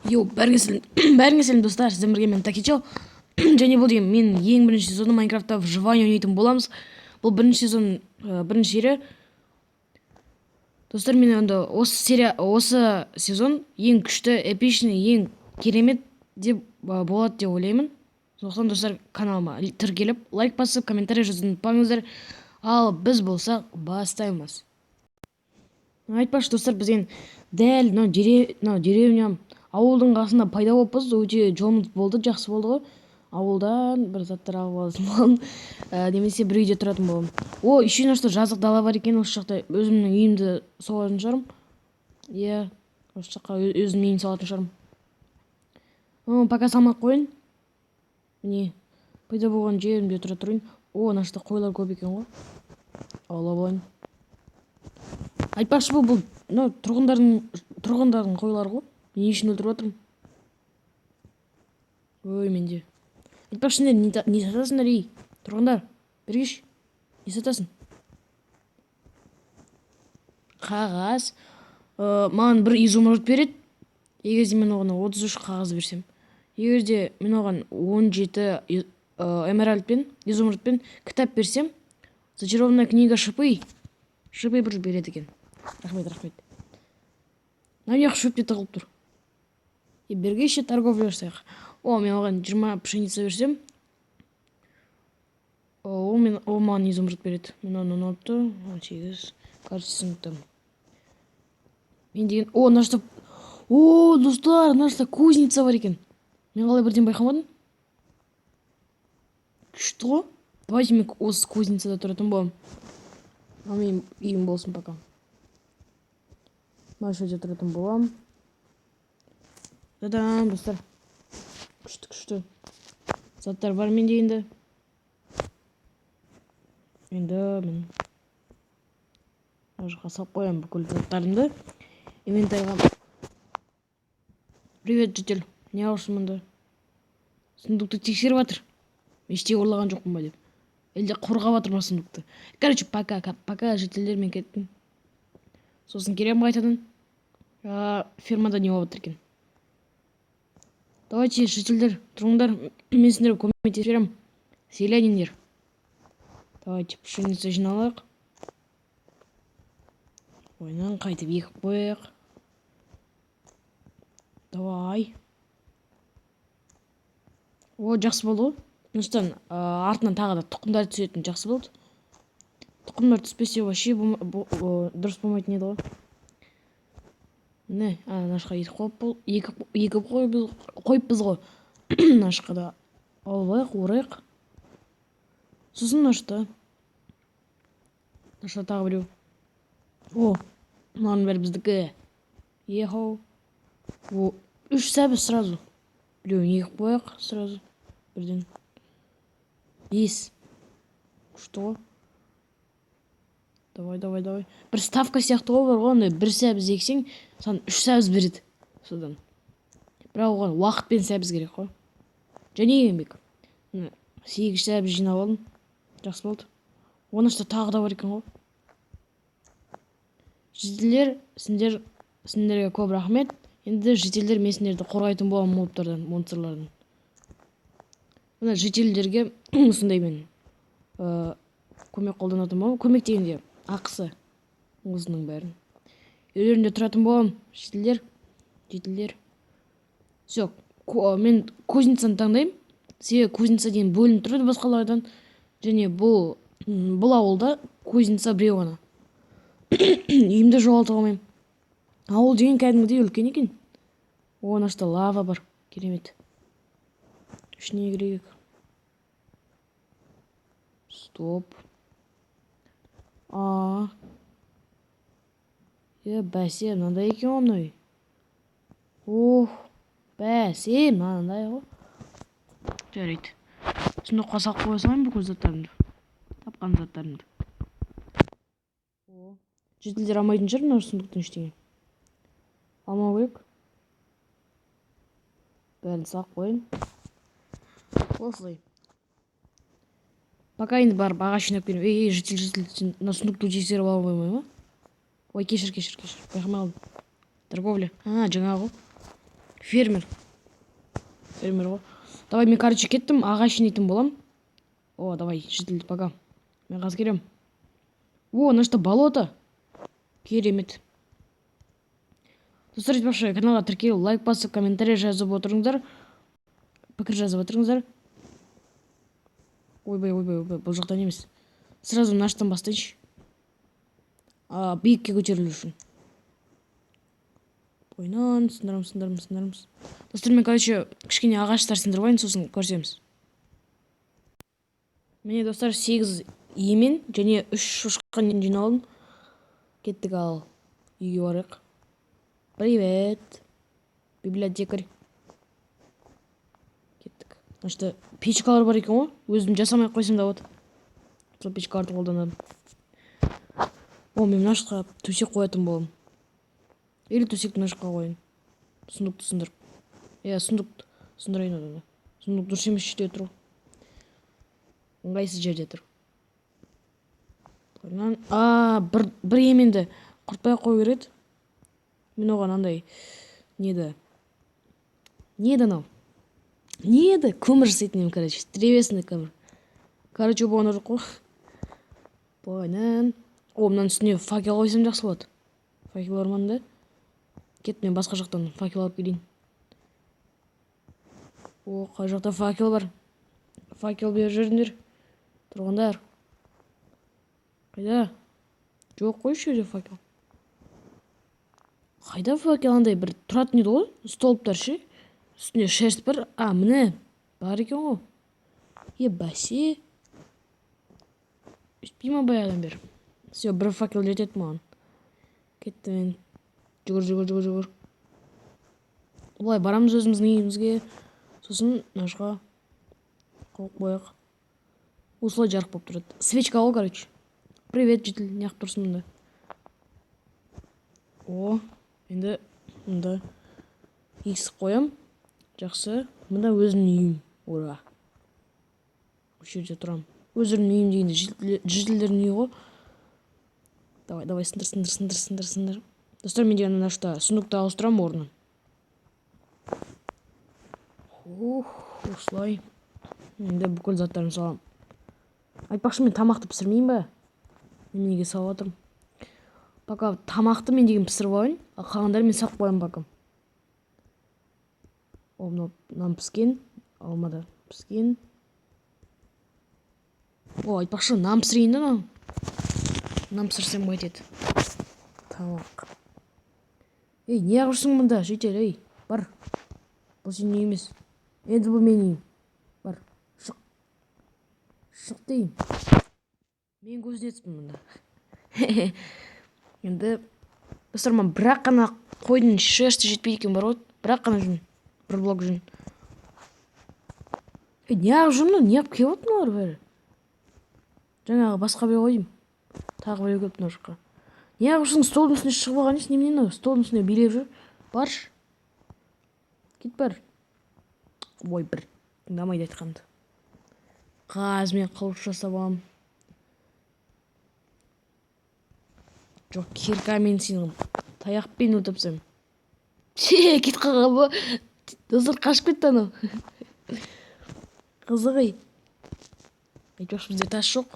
Йоу, бәріңе сәлем, бәріңе сәлем, достар! Сіздермен бірге мен, Такичо. Және бұл деген менің ең бірінші сезоным, Майнкрафтта выживание ойнайтын боламыз. Бұл бірінші сезон, бірінші серия. Достар, мен енді осы серия, осы сезон ең күшті, эпичный, ең керемет деп болады деп ойлаймын. Сондықтан, достар, каналыма тіркеліп, лайк басып, комментарий жазуды ұмытпаңыздар. Ал біз болсақ бастаймыз. Айтпақшы, достар, біз енді дәл мынау деревня, ауылдың қасында пайда болыппыз. Өте жолымыз болды, жақсы болды ғой. Ауылдан бір заттар алып алатын боламын немесе бір үйде тұратын боламын. О, еще мына жақта жазық дала бар екен. Осы жақта өзімнің үйімді соғатын шығармын. Иә, осы жаққа өзімнің үйімді салатын шығармын. О, пока салмай ақ қояйын. Міне, пайда болған жерімде тұра тұрайын. О, мына жақта қойлар көп екен ғой, аулап алайын. Айтпақшы, бұл мынау тұрғындардың қойлары ғой. Не үшін өлтіріп жатырмын? Ой, менде, айтпақшы, сендер не сатасыңдар? Ей, тұрғындар, бергеші, не сатасың? Қағаз. Маған бір изумруд береді, егер де мен оған 33 қағаз берсем. Егер де мен оған 17 эмеральд пен изумруд пен кітап берсем, зачарованная книга, шипы бір береді екен. Рахмет, рахмет. Мына жақ шөпте тығылып тұр. Е, бергеші, торговля жасайық. О, мен оған 20 пшеница берсем, ол маған изумруд береді. Мен оны 16, 18, кажется, түсінікті. Мен деген, о, мына жақта, о, достар, мына жақта кузница бар екен. Мен қалай бірден байқамадым? Күшті ғой. Давайте мен осы кузницада тұратын боламын. Ал менің үйім болсын пока. Мына жерде тұратын боламын. Та-дам, достар, күшті, күшті заттар бар менде. Енді мен мына жаққа салып қоямын бүкіл заттарымды инвентарьға. Привет, житель! Не алыпсың мұнда? Сундукты тексеріп жатыр, ештеңе ұрлаған жоқпын ба деп. Әлде қорғап жатыр ма сундукты? Короче, пока, пока, жительдер, мен кеттім. Сосын келемін қайтадан. А, фермада не болып жатыр екен? Давайте, жительдер, тұрыңдар, мен сендерге көмектесіп беремін. Селяниндер, давайте пшеница жиналайық. Ойнан қайтып егіп қояйық. Давай. О, жақсы болды ғой. Нұрсұлтан, артынан тағы да тұқымдар түсетін, жақсы болды. Тұқымдар түспесе, вообще дұрыс болмайтын еді ғой. Міне, ана жаққа егіп қойып, егіп қойыппыз ғой. Мына жаққа да алып алайық, орайық. Сосын мына жақта тағы біреу. О, мынаның бәрі біздікі. Ехо! О, үш сәбіз сразу. Біреуін егіп қояйық сразу бірден. Бес, күшті ғой. Давай, давай, давай. Бір ставка сияқты ғой, бар ғой андай, бір сәбіз ексең, саған үш сәбіз береді содан. Бірақ оған уақыт пен сәбіз керек қой және еңбек. Міне, сегіз сәбіз жинап алдым, жақсы болды. Оның ішінде тағы да бар екен ғой. Жительдер, сендерге көп рахмет. Енді, жительдер, мен сендерді қорғайтын боламын мобтардан, монстрлардан. Мына жительдерге осындай мен көмек қолданатын боламын. Көмек дегенде, ақысы осының бәрін. Үйлерінде тұратын боламын, жительдер, жительдер. Все, мен кузницаны таңдаймын, себебі кузница деген бөлініп тұрады басқалардан. Және бұл ауылда кузница біреу ғана. Үйімді жоғалтып алмаймын. Ауыл деген кәдімгідей үлкен екен. О, мына жақта лава бар, керемет. Ішіне кірейік. Стоп, а, е, бәсе, мынандай екен ғой мынау үй. Ох, бәсе, мынандай ғой. Жарайды, сундукқа салып қоя салайын бүкіл заттарымды, тапқан заттарымды. О, жительдер алмайтын шығар мына сундуктан ештеңе. Алмау керек. Бәрін салып қояйын осылай. Пока енді барып ағаш жинап келемін. Ей, ей, житель, житель, сен мына сундукты тексеріп ала қоймай ма? Ой, кешір, кешір, кешір, байқамай қалдым. Торговля, а, жаңағы ғой. Фермер. Фермер ғой. Давай, мен, короче, кеттім, ағаш жинайтын боламын. О, давай, житель, пока. Мен қазір келемін. О, мына жақта болото. Керемет. Достар, айтпақшы, каналға тіркеліп, лайк басып, комментарий жазып отырыңыздар. Пікір жазып отырыңыздар. Ойбай, ойбай, ойбай, бұл жақтан емес. Сразу мына жақтан бастайыншы. А, биікке көтерілу үшін. Ойнан, сындырамыз, сындырамыз, сындырамыз. Достар, мен, короче, кішкене ағаштар сындырып алайын, сосын көрсеміз. Міне, достар, 8 емен және 3 шошқа жиналдым. Кеттік, ал үйге барайық. Привет, библиотекарь. Кеттік. Мына жерде печкалар бар екен ғой. Өзім жасамай ақ қойсам да болады. Сол печкаларды қолданамын. О, мен мына жаққа төсек қоятын боламын. Или төсекті мына жаққа қояйын. Сундукты сындырып. Иә, сундук сындырайын одан да. Сундук дұрыс емес жерде тұр. Ыңғайсыз жерде тұр. А, бір еменді құртпай ақ қою керек еді. Мен оған андай не еді? Не еді анау? Не еді? Көмір жасайтын едім, короче. Древесный көмір. Короче, болған жоқ қой. Былайынан. О, мынаның үстіне факел қойсам, жақсы болады. Факел бар ма мында? Кет, мен басқа жақтан факел алып келейін. О, қай жақта факел бар? Факел беріп жіберіңдер. Тұрғындар. Қайда? Жоқ қой осы жерде факел. Қайда факел? Андай бір тұратын еді ғой, столбтар ше. Үстінде шерсть бар. А, міне, бар екен ғой. Е, бәсе. Өйтпей ма баяғыдан бері? Все, бір факел жетеді маған. Кетті мен. Жүгір, жүгір, жүгір, жүгір. Былай барамыз өзіміздің үйімізге. Сосын мына жаққа қойып қояйық. Осылай жарық болып тұрады. Свечка ғой, короче. Привет, житель, неғып тұрсың мұнда? О, енді мында есік қоям. Жақсы. Мында өзімнің үйім. Ура. Осы жерде тұрамын. Өздерінің үйім дегенде, жительдердің үйі ғой. Давай, давай, сындыр, сындыр, сындыр, сындыр, сындыр. Достар, мен деген мына жақта сундукты ауыстырамын орнын. Ух, осылай. Енді бүкіл заттарын саламын. Айтпақшы, мен тамақты пісірмеймін ба? Неменеге салып жатырмын? Пока тамақты мен деген пісіріп алайын, ал қалғандарын мен салып қоямын пока. О, мынау нан піскен, алма да піскен. О, айтпақшы, нан пісірейін да мынау. Нан пісірсем қайтеді? Тамақ. Ей, неғып жүрсің мұнда, житель, ей, бар. Бұл сенің үйің емес. Енді бұл менің үйім. Бар, шық. Шық деймін. Мен кузнецпін мұнда. Енді, достар, маған бір-ақ қана қойдың шерсті жетпейді екен бар ғой. Бір-ақ қана жүн. Бір блок жүн. Ей, неғып жүр мынау? Неғып келіп отыр мыналар бәрі? Жаңағы басқа біреу ғой деймін. Тағы біреу келіпті мына жаққа. Неғып жүрсің? Столдың үстіне шығып алған несі? Немене мынау? Столдың үстіне билеп жүр. Баршы. Кет, бар. Ой, бір тыңдамайды айтқанды. Қазір мен қылыш жасап аламын. Жоқ, киркамен, сені таяқпен өлтіріп тастаймын. Кетіп қалған ба? Достар, қашып кетті анау. Қызық, ей. Айтпақшы, бізде тас жоқ.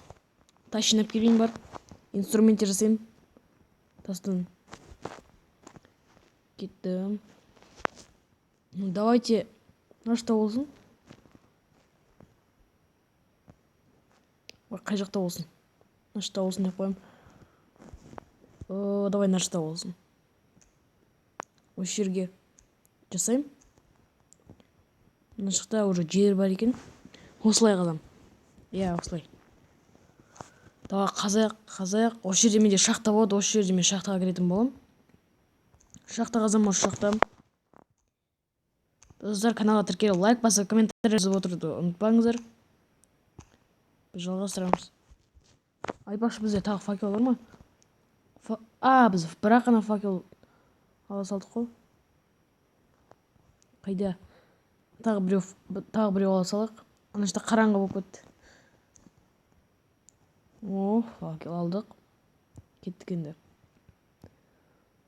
Тас жинап келейін барып. Инструменттер жасаймын. Тастан. Кеттім. Ну, давайте. Мына жақта болсын. Ой, қай жақта болсын? Мына жақта болсын деп қоямын. О, давай мына жақта болсын. Осы жерге жасаймын. Мына жақта уже жер бар екен. Осылай қалам. Иә, осылай. Давай, қазайық, қазайық. Осы жерде менде шахта болады. Осы жерде мен шахтаға кіретін боламын. Шахта қазамын осы жақта. Достар, каналға тіркеліп, лайк басып, комментарий жазып отыруды ұмытпаңыздар. Біз жалғастырамыз. Айтпақшы, бізде тағы факел бар ма? А, біз бір-ақ қана факел ала салдық қой. Қайда? Тағы біреу ала салайық. Ана жақта қараңғы болып кетті. О, факел алдық. Кеттік енді.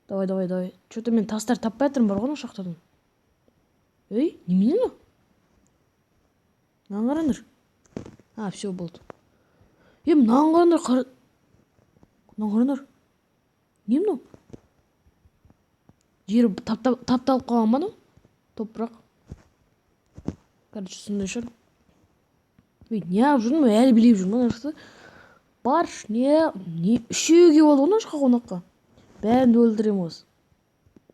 Давай, давай, давай. Че-то мен тастар таппай жатырмын бар ғой ана шахтадан. Ей, немене мынау? Мынаны қараңдар. А, все, болды. Е, мынаны қараңдар, қара, мынаны қараңдар. Не мынау? Жер тапталып қалған ба мынау? Топырақ. Короче, сондай шығар. Ей, неғып жүрмін, әлі билеп жүрмін мына жақта. Баршы, не үшеуі келіп алды ғой мына жаққа қонаққа. Бәрін де өлтіремін осы.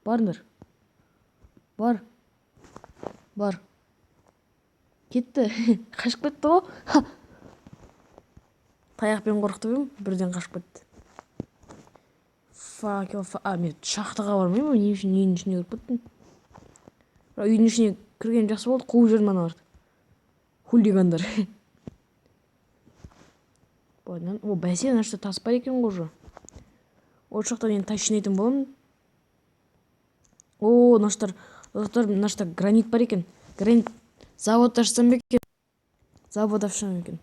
Барыңдар. Бар. Бар. Кетті. Қашып кетті ғой. Таяқпен қорқытып едім, бірден қашып кетті. Факел, а, мен шахтаға бармаймын, не үшін үйдің ішіне кіріп кеттім? Бірақ үйдің ішіне кірген жақсы болды, қуып жібердім аналарды. Хулигандар. Былайынан, о, бәсе, ана жақта тас бар екен ғой уже. Ол жақтан енді тас жинайтын боламын. О, мына жақта, достар, мына жақта гранит бар екен. Гранит завод ашсам ба екен? Завод ашсам екен.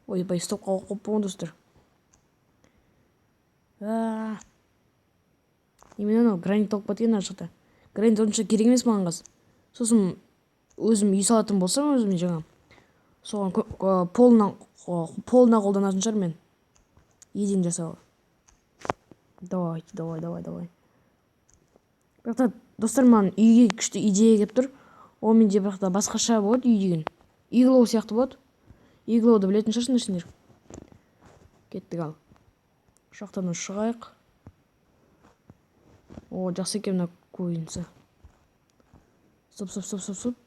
Ойбай, стопқа қойып қойыппын ғой, достар. А, немене анау гранит толып кеткен ана жақта. Гранит онша керек емес маған қазір. Сосын өзім үй салатын болсам, өзім жаңа соған полына қолданатын шығармын мен. Еден жасауға. Давайте, давай, давай, давай. Бірақ та, достар, маған үйге күшті идея келіп тұр. Ол менде бірақ та басқаша болады үй деген. Иглоу сияқты болады. Иглоуды білетін шығарсыңдар сендер. Кеттік ал. Шахтадан шығайық. О, жақсы екен мына кузница. Стоп, стоп, стоп, стоп, стоп.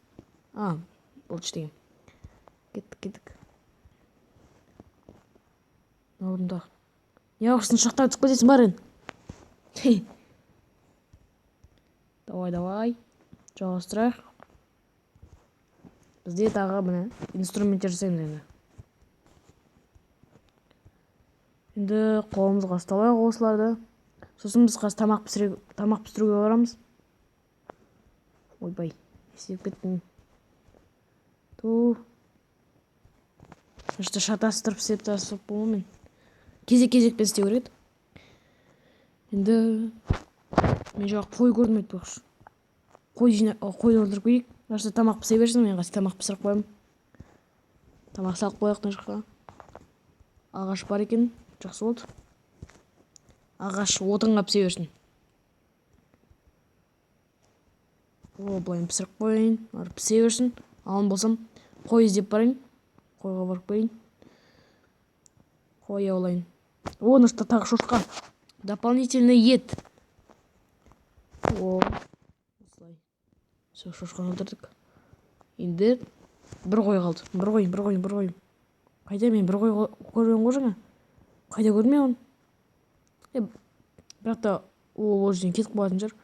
А, болды, ештеңе. Кеттік, кеттік. Орында. Неғып шахтаға түсіп кетесің, бар енді. Давай, давай. Жалғастырайық. Бізде тағы міне инструменттер жасаймыз енді. Енді қолымызға ұстап алайық осыларды. Сосын біз қазір тамақ пісіруге барамыз. Ойбай, не істеп кеттім? Ту. Что шатастырып істеп тастап болмаймын мен. Кезек-кезекпен істеу керек еді. Енді мен жаңа қой көрдім айтпақшы. Қой жина, қой өлтіріп келейік. Мына жақта тамақ пісе берсін, мен қазір тамақ пісіріп қоямын. Тамақ салып қояйық мына жаққа. Ағаш бар екен, жақсы болды. Ағаш отынға пісе берсін. О, былай пісіріп қояйын, ары пісе берсін. Алын болсам, қой іздеп барайын. Қойға барып келейін. Қой аулайын. О, мына жақта тағы шошқа. Дополнительный ет. О, осылай. Все, шошқаны өлтірдік. Енді бір қой қалды. Бір қой, бір қой, бір қой. Қайда мен бір қой көрген ғой жаңа? Қайда көрдім мен оны? Е, бірақ та ол жерден кетіп қалатын шығар.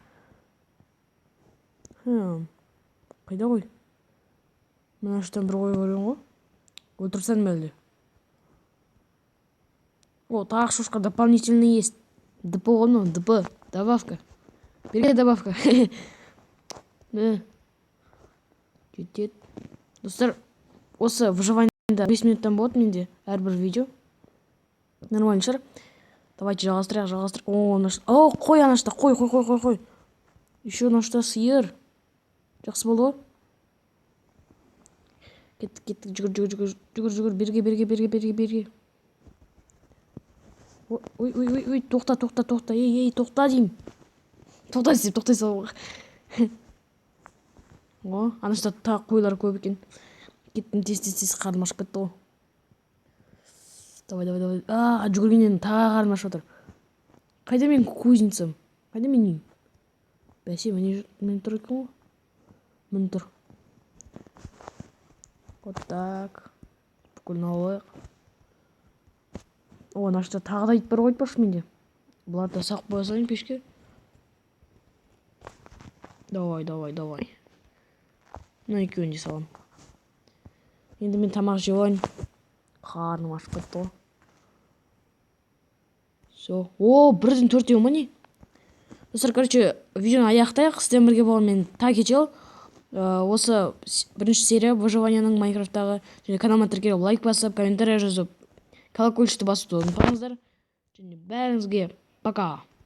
Хм. Қайда қой? Мына жақтан бір қой көрген ғой. Өлтіріп тастадым әлде. О, тағы шошқа дополнительный есть. ДП ғой мынау, ДП. Добавка. Берге добавка. Міне. Жетеді. Достар, осы выживаниеда 5 минуттан болады менде әрбір видео. Нормально шығар. Давайте жалғастырайық, жалғастырайық. О, ана о, қой ана жақта, қой, қой, қой, қой, қой. Еще ана жақта сиыр. Жақсы болды ғой. Кеттік, кеттік, жүгір, жүгір, жүгір, жүгір, жүгір, берге, берге, берге, берге, берге. Ой, ой, ой, ой, тоқта, тоқта, тоқта, ей, ей, тоқта деймін. Тоқта десем, тоқтай салуға. О, ана жақта тағы қойлар көп екен. Кеттім, тез, тез, тез, қарным ашып кетті ғой. Давай, давай, давай. А, жүгіргеннен тағы қарным ашып жатыр. Қайда менің кузницам? Қайда менің үйім? Бәсе, міне, міне тұр екен ғой. Міне тұр. Вот так. Бүкілін алайық. О, ана жақта тағы да ит бар ғой айтпақшы менде. Бұларды да салып қоя салайын пешке. Давай, давай, давай. Мына екеуін де саламын. Енді мен тамақ жеп алайын. Қарным ашып кетті ғой. Все. О, бірден төртеу ма не? Достар, короче, видеоны аяқтайық. Сіздермен бірге болған мен Такичел. Осы бірінші серия выживанияның Майнкрафттағы, және каналыма тіркеліп, лайк басып, комментарий жазып, колокольчикті басуды ұмытпаңыздар. Және бәріңізге пока.